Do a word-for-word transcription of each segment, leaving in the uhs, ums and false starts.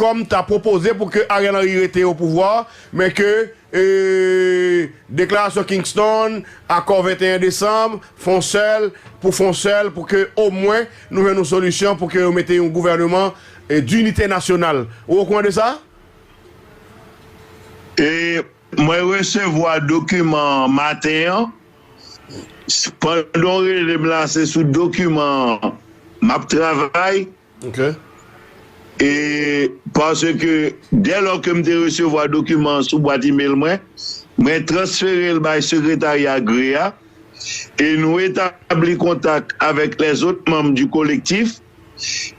kòm ta pwopoze pou ke Ariel Henry rete o pouvwa, men ke, e, deklarasyon Kingston, akò venteyen desanm, fè yon sèl, pou fè yon sèl, pou ke omwen nou jwenn yon solisyon, pou ke yo mete yon gouvènman, e, dinite nasyonal. Ou okouran de sa? E mwen resevwa dokiman an maten an. Pandan w rele m la, se sou dokiman an m ap travay. Ok. E paske dèlò ke m te resevwa dokiman an sou bwat imèl mwen, mwen transfere l bay sekretarya Gre a, e nou etabli kontak avèk lèzòt manm di kolektif,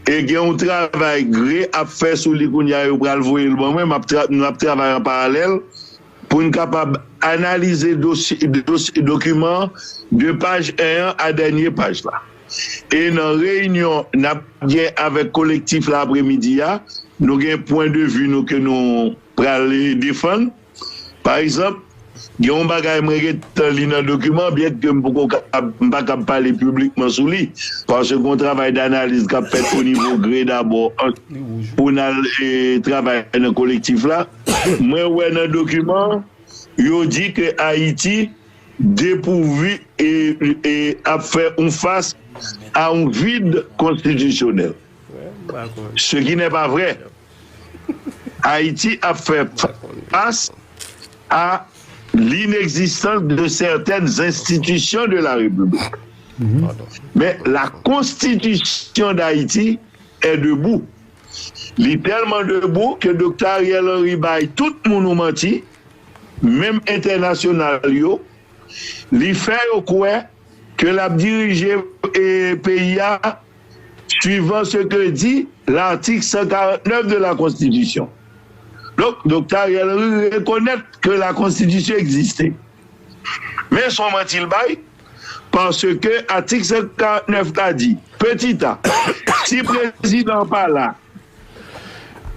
e gen yon travay Gre ap fè sou li kounye a, yo pral voye l ban mwen, m ap tra-, nou ap travay an paralèl pou n kapab analize dosye, dosye, dokiman an de paj en an a dènye paj la. E nan reyinyon n ap gen avèk kolektif la apremidi a, nou gen pwen de vi nou ke nou pral defann. Pa egzanp, gen yon bagay mwen gentan li nan dokiman, byen ke m poko kab, m pa kab pale piblikman sou li, paske gen yon travay danaliz k ap fèt o nivo Gre dabò, an, pou n al, e, travay nan kolektif la. Mwen wè nan dokiman, yo di ke Ayiti depouvi e, e ap fè yon fas a yon vid konstitisyonèl. Ce qui n'est pas vrai. Ayiti ap fè fas a l'inexistence de certaines institutions de la République. Mais la Constitution d'Haïti est debout. Li tèlman debou ke Doktè Ariel Henry bay tout moun yon manti, menm entènasyonal yo. Li fè yo kwè ke l ap dirije, e, peyi a suivant ce que dit l'article cent quarante-neuf de la Constitution. Donk, Doktè Ariel Henry rekonèt ke la Konstitisyon egziste. Men se yon manti l bay, paske atik san karant nèf la di, petit a, si prezidan an pa la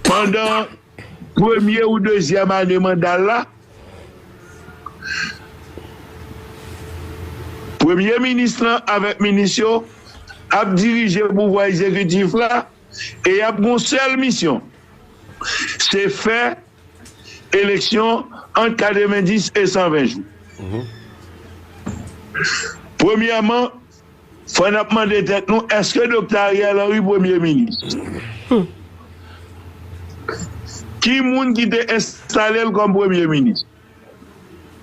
pandan premye ou dezyèm ane manda l la, premye minis lan avèk minis yo ap dirije pouvwa egzekitif la e y ap gen yon sèl misyon, se fè eleksyon ant katrevenndis e san ven jou. Premyèman, fò n ap mande tèt nou, èske Doktè Ariel Henry premye minis? Ki moun ki te enstale l kòm premye minis?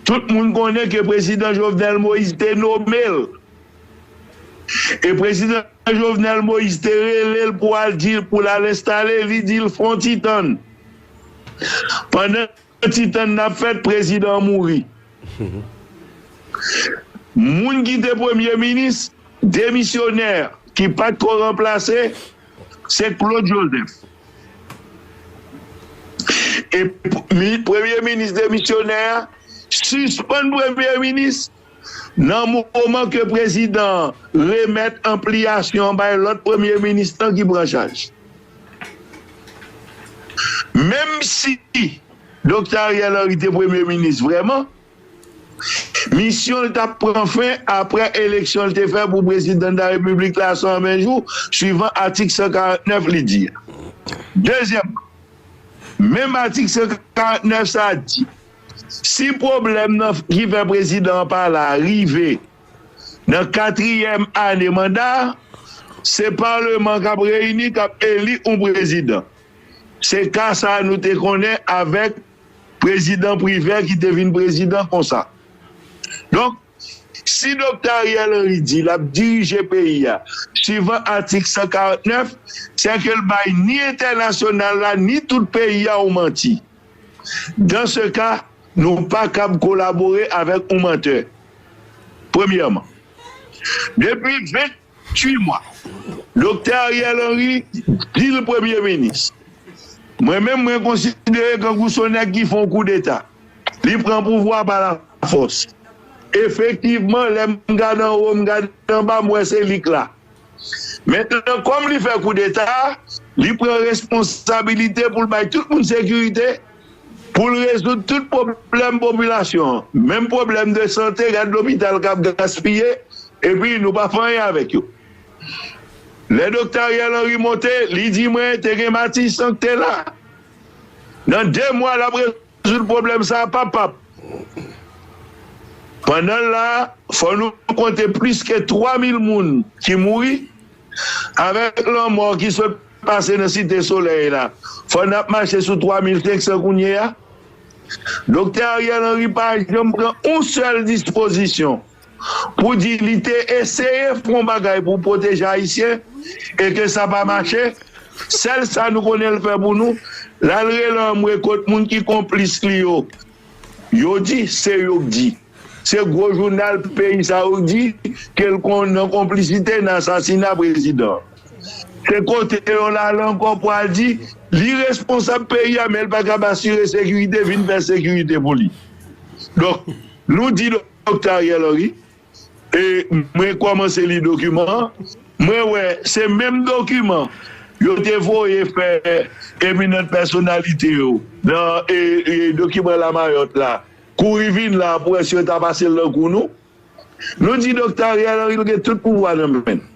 Tout moun konnen ke prezidan Jovenel Moïse te nome l. E prezidan Jovenel Moïse te rele l pou al di l, pou l al enstale, li di l fè yon ti tann. Pandan ti tann nan ap fèt, prezidan an mouri. Moun ki te premye minis, demisyonè, ki pa t ko ranplase, se Claude Joseph. E p-, mi-, premye minis demisyonè a sispann premye minis nan moman ke prezidan an remèt anpliyasyon an bay lòt premye minis lan ki pran chaj. Menm si Doktè Ariel Henry te premye minis vrèman, misyon l t ap pran fen apre eleksyon l te fè pou prezidan de la repiblik la san ven jou, swivan atik san karant nèf li di a. Dezyèmman, menm atik san karant nèf sa a di, si pwoblèm nan ki fè prezidan an pa la a rive nan katriyèm ane manda a, se palman k ap reyini, k ap eli yon prezidan. Se ka sa a nou te konnen avèk prezidan Privè ki te vin prezidan konsa. Donk, si Doktè Ariel Henry di l ap dirije peyi a swivan atik san karant nèf, se ke l bay ni entènasyonal la, ni tout peyi a yon manti. Dans ce cas, nou pa kab kolabore avèk yon mantè. Premyèman, depi venntuit mwa, Doktè Ariel Henry di l premye minis. Mwen menm, mwen konsidere kankou se yon nèg ki fè yon koudeta. Li pran pouvwa pa lafòs. Efektivman, lè m gade anwo, m gade anba, m wè se li k la. Mentnan, kòm li fè koudeta, li pran responsabilite pou l bay tout moun sekirite, pou l rezoud tout pwoblèm popilasyon an. Menm pwoblèm de sante, gad lopital k ap gaspiye, epi nou pa fè anyen avèk yo. Lè Doktè Ariel Henry monte, li di mwen, te gen Matisan k te la. Nan de mwa, l ap rezoud pwoblèm sa a, pap pap. Pandan l la, fò nou konte plis ke twa mil moun ki mouri, avèk lanmò ki sot pase nan Site Solèy la. Fò n ap mache sou twa mil senk san kounye a. Doktè Ariel Henry pa janm pran yon sèl dispozisyon pou di li te eseye fè yon bagay pou pwoteje Ayisyen e ke sa pa mache. Sèl sa nou konnen l fè pou nou, l al rele anmwe kot moun ki konplis li yo. Yo di, se yo k di. Se gwo jounal peyi sa yo k di ke l kon nan konplisite nan asasina prezidan. Se kote yo l ale ankò pou al di, li responsab peyi a, men l pa kab asire sekirite, vin fè sekirite pou li. Donk, nou di Doktè Ariel Henry, e mwen kòmanse li dokiman an, mwen wè se menm dokiman yo te voye fè eminant pèsonalite yo nan e, e, dokiman Lamayòt la. Kouri vin la pou wè si yo ta pase l nan kou nou. Nou di Doktè Ariel Henry gen tout pouvwa nan men l.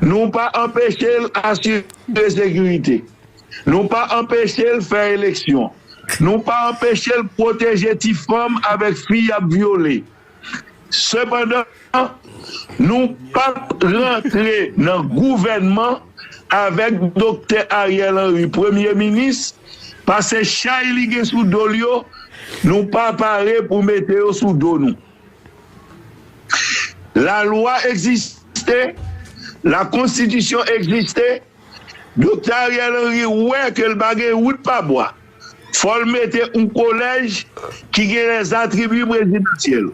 Nou pa anpeche l asire sekirite. Nou pa anpeche l fè eleksyon. Nou pa anpeche l pwoteje ti fanm avèk fi y ap vyole. Sepandan, nou p ap rantre nan gouvènman avèk Doktè Ariel Henry, premye minis, paske chay li gen sou do l yo, nou pa pare pou mete yo sou do nou. Lalwa egziste, lakonstitisyon egziste, Doktè Ariel Henry wè ke l pa gen wout pa bwa. Fò l mete yon kolèj ki gen lèzatribi prezidansyèl.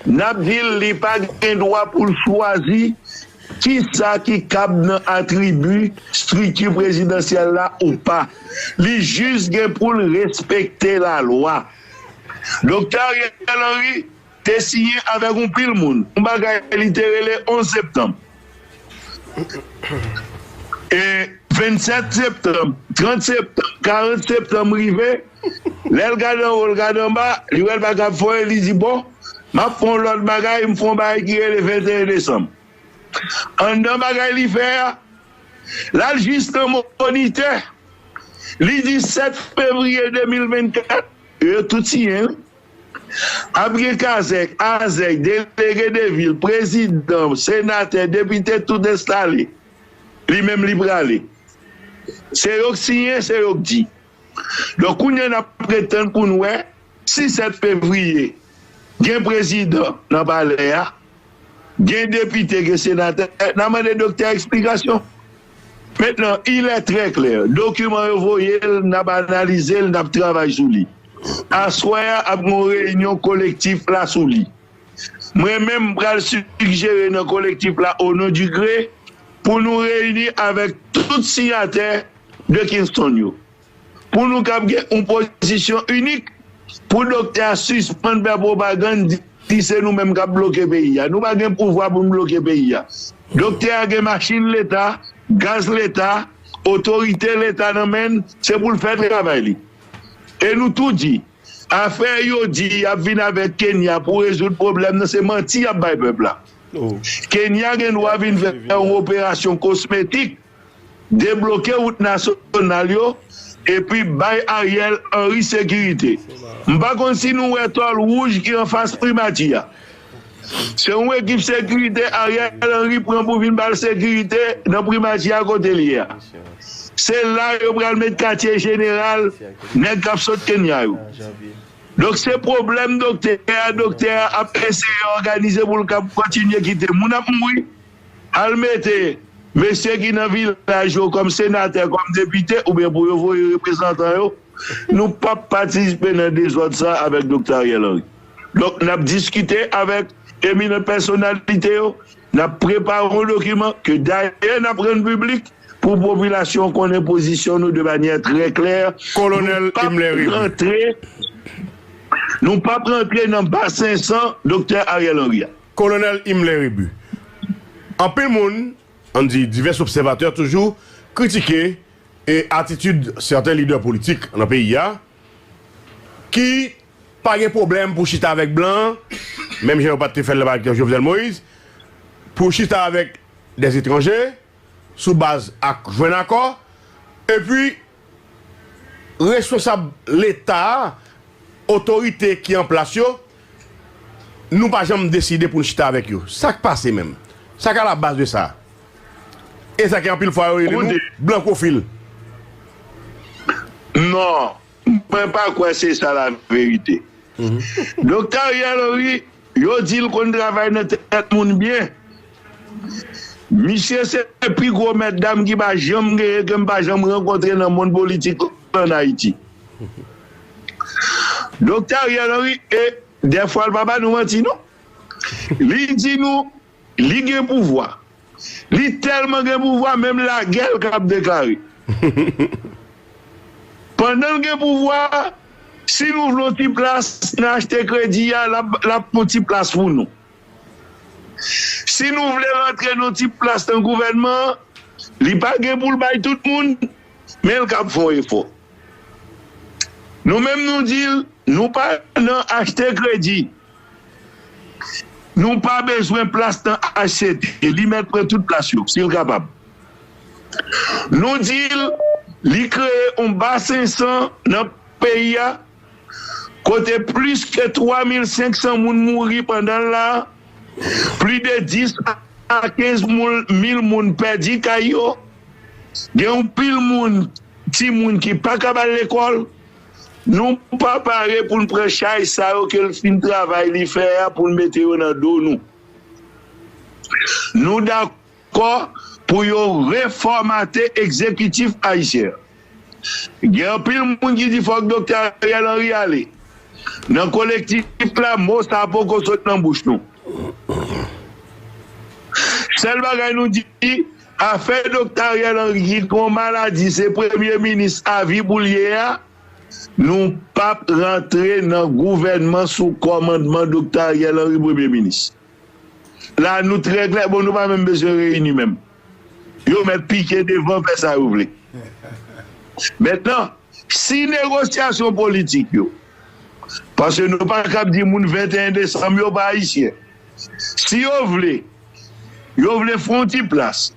N ap di l li pa gen dwa pou l chwazi kisa ki kab nan atribi estrikti prezidansyèl la ou pa. Li jis gen pou l respekte lalwa. Doktè Ariel Henry te siyen avèk yon pil moun, yon bagay li te rele onz septanm. E vennsèt septanm, trant septanm, karant septanm rive, lè l gade anwo, l gade anba, li wè l pa kab fè anyen, li di, bon, m ap fè yon lòt bagay, m fè yon bagay ki rele venteyen desanm. Anndan bagay li fè a, l al jis nan Monitè. Li di sèt fevriye de mil vennkat, yo tout siyen, wi. Ap gen kazèk, azèk, delege de vil, prezidan, senatè, depite, tout enstale. Li menm li prale. Se yo k siyen, se yo k di. Donk, kounye a n ap ret tann pou n wè si sèt fevriye gen prezidan nan palè a, gen depite, gen senatè, n a mande doktè a eksplikasyon. Mentnan, il est très clair. Dokiman yo voye l, n ap analize l, n ap travay sou li. Aswè a, ap gen yon reyinyon kolektif la sou li. Mwen menm, m pral sijere nan kolektif la, au nom du gré, pou nou reyini avèk tout siyatè de Kingston yo. Pou nou kab gen yon pozisyon inik, pou doktè a sispann fè pwopagann, di, di se nou menm k ap bloke peyi a. Nou pa gen pouvwa pou n bloke peyi a. Doktè a gen machin leta, gaz leta, otorite leta nan men l, se pou l fè travay li. E nou tou di, afè yo di y ap vin avèk Kenya pou rezoud pwoblèm nan, se manti y ap bay pèp la. Kenya gen dwa vin fè yon operasyon kosmetik, debloke wout nasyonal yo, epi bay Ariel Henry sekirite. M pa konn si nou wè tòl wouj ki anfas primati a. Se yon ekip sekirite Ariel Henry pran pou vin ba l sekirite nan primati a kote l ye a. Se la yo pral met katye jeneral nèg k ap sot Kenya yo. Donk, se pwoblèm doktè a, doktè a ap eseye òganize pou l kab kontinye kite moun ap mouri. Al mete mesye ki nan vilaj yo kòm senatè, kòm depite, oubyen pou yo voye reprezantan yo. Nou p ap patisipe nan dezòd sa avèk doktè Ariel Henry. Donk, n ap diskite avèk eminant pèsonalite yo, n ap prepare yon dokiman ke dayè n ap rann piblik pou popilasyon konnen pozisyon nou de manyè trè klè. Kolonèl Himmler Rébu. Nou p ap rantre, nou p ap rantre nan basen san doktè Ariel Henry a. Kolonèl Himmler Rébu. Anpil moun, ann di divès obsèvatè toujou, kritike e atitid sèten lidè politik nan peyi a, ki pa gen pwoblèm pou chita avèk blan, menm jan yo pa t te fè l nan pa Jovenel Moïse, pou chita avèk dèzetranje, sou baz ak jwenn akò, epi Responsab Leta a, otorite ki an plas yo, nou pa janm deside pou n chita avèk yo. Sa k pase menm? Sa k alabaz de sa? E sa ki anpil fwa yo rele nou blankofil. Non, mwen pa kwè se sa laverite. Doktè Ariel Henry, yo di l konn travay nan tèt moun byen. Misye se pi gwo mèt dam ki pa janm genyen, ke m pa janm rankontre nan mond politik ann Ayiti. Doktè Ariel Henry, e dèfwa l pa ba nou manti non. Li di nou li gen pouvwa. Li tèlman gen pouvwa, menm lagè l kab deklare. Pandan l gen pouvwa a, si nou vle yon ti plas nan achte kredi a, l ap l ap fè yon ti plas pou nou. Si nou vle rantre nan yon ti plas nan gouvènman an, li pa gen pou l bay tout moun, men l kab fè yon efò. Nou menm nou di l, nou pa nan achte kredi. Nou pa bezwen plas nan HCT. Li mèt pran tout plas yo, si l kapab. Nou di l, li kreye yon basen san nan peyi a, kote plis ke twa mil senk san moun mouri pandan l la, plis de dis a kenz mil moun pèdi kay yo, gen yon pil moun, timoun ki pa kab al lekòl, nou pa pare pou n pran chay sa yo ke l fin travay li fè a pou n mete yo nan do nou. Nou dakò pou yo refòmate egzekitif ayisyen an. Gen anpil moun ki di fòk Doktè Ariel Henry ale. Nan kolektif la, mo sa poko sot nan bouch nou. Sèl bagay nou di, afè Doktè Ariel Henry ki gen yon maladi, se premye minis avi pou l ye a, nou p ap rantre nan gouvènman sou kòmandman Doktè Ariel Henry premye minis. La nou trè klè, bon nou pa menm bezwen reyini menm. Yo mèt pike devan fè sa yo vle. Mentnan, si negosyasyon politik yo, paske nou pa kab di moun venteyen desanm yo pa ayisyen. Si yo vle, yo vle fè yon ti plas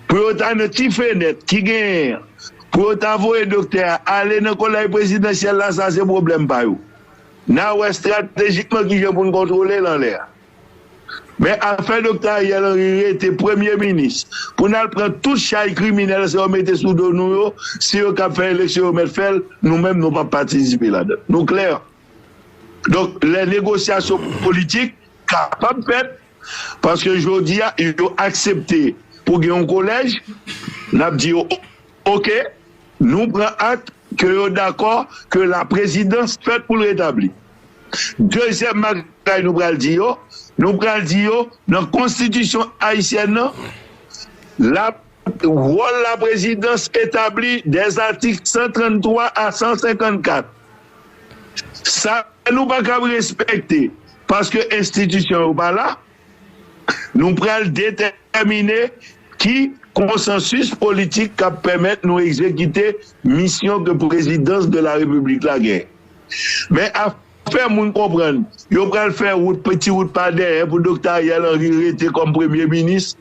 pou yo ta nan ti fenèt ki genyen an, pou yo ta voye doktè a ale nan kolèj prezidansyèl la, sa se pwoblèm pa yo. N a wè estratejikman kijan pou n kontwole l anlè a. Men afè Doktè Ariel Henry rete premye minis, pou n al pran tout chay kriminèl sa yo mete sou do nou yo, se yo k ap fè eleksyon yo mèt fè l, nou menm nou p ap patisipe ladan l. Nou klè. Donk lè negosyasyon politik kapab fèt, paske jodi a yo aksepte pou gen yon kolèj, n ap di yo oke, nou pran ak ke yo dakò ke laprezidans fèt pou l retabli. Dezyèm bagay nou pral di yo, nou pral di yo nan konstitisyon ayisyèn nan, la wòl laprezidans etabli dè zatik san tranntwa a san senkannkat. Sa nou pa kab respekte paske enstitisyon yo pa la, nou pral detèmine ki konsansis politik k ap pèmèt nou egzekite misyon ke prezidans de la repiblik la gen. Men afè moun konprann yo pral fè wout, ti wout pa dèyè pou Doktè Ariel Henry rete kòm premye minis,